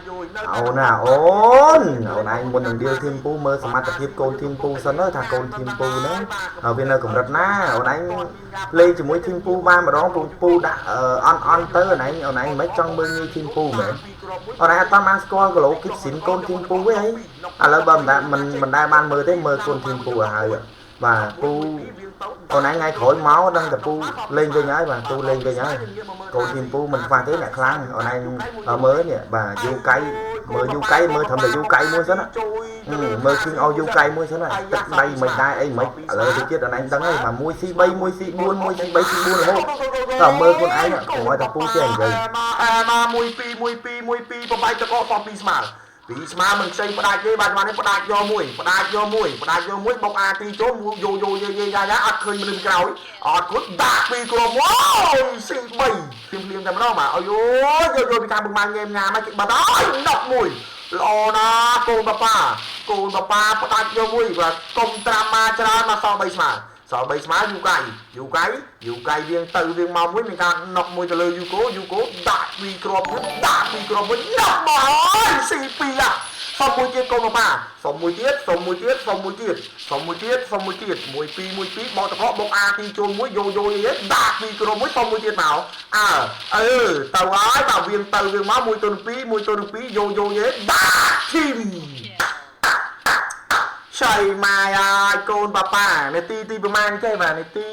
អូនណាអូនអូនឯងមុននឹង deal ធីមពូមើលសមត្ថភាពកូនធីមពូសិនទៅថាកូនធីមពូហ្នឹងវានៅកម្រិតណាអូនឯងលេងជាមួយធីមពូបានម្ដងពូពូដាក់អន់អន់ទៅអូនឯងអូនឯងមិនចង់មើលងាយធីមពូមែនអូនឯងអត់តាមបានស្គាល់គីឡូគីបស៊ីនកូនធីមពូទេអីឥឡូវបើមិនដែលមិនមិនដែលបានមើលទេមើលកូនធីមពូឲ្យហើយបាទពូអូនឯងថ្ងៃក្រោយមកដឹងតែពូលេងវិញហើយបាទពូលេងវិញហើយកូនធីមពូមិនខ្វះទេអ្នកខ្លាំងអូនឯងមើលនេះបាទយូកៃមើលយូកៃមើលត្រឹមតែយូកៃមួយសិនណាមើល King of យូកៃមួយសិនណាទឹកដៃមិនដែរអីមិនឥឡូវទៅទៀតអូនឯងដឹងហើយបាទ 1C3 1C4 1C3 C4 រហូតតើមើលខ្លួនឯងកុំឲ្យតែពូចេះនិយាយ មក1 2 1 2 1 2បំបីតកស2ស្មើពីស្មើមិនខ្ចីផ្ដាច់ទេបាទនេះផ្ដាច់យកមួយផ្ដាច់យកមួយផ្ដាច់យកមួយបុកអាទីចូលយោយោយេយេយ៉ាយ៉ាអត់ឃើញមនុស្សក្រោយអត់គុតដាក់ពីគ្រាប់អូយស៊ី3ភ្លាមភ្លាមតែម្ដងបាទអូយយោយោពីការបង្បានញ៉ែមញ៉ាមគេបាត់ហើយដកមួយល្អណាស់កូនប៉ាប៉ាកូនប៉ាប៉ាផ្ដាច់យកមួយបាទកុំត្រាំមកច្រើនមកសល់3ស្មើសល់3ស្មើយូកៃយូកៃយូកៃវៀងទៅវៀងមកមួយមានការណុកមួយទៅលើយូកូយូកូដាក់ពីគ្រាប់មួយដាក់ពីគ្រាប់មួយណុកមកហើយស៊ី2អាសុំមួយទៀតកូនប៉ាប៉ាសុំមួយទៀតសុំមួយទៀតសុំមួយទៀតសុំមួយទៀតសុំមួយទៀត1 2 1 2បោកតកបុកអាទីចូលមួយយោយោយេដាក់ពីគ្រាប់មួយសុំមួយទៀតមកអើអឺទៅហើយបាទវៀងទៅវៀងមក1ទៅ2 1ទៅ2យោយោយេដាក់ធីម ឆៃម៉ាយហើយកូនប៉ាប៉ានាទីទីប្រហែលចេះបាទនាទី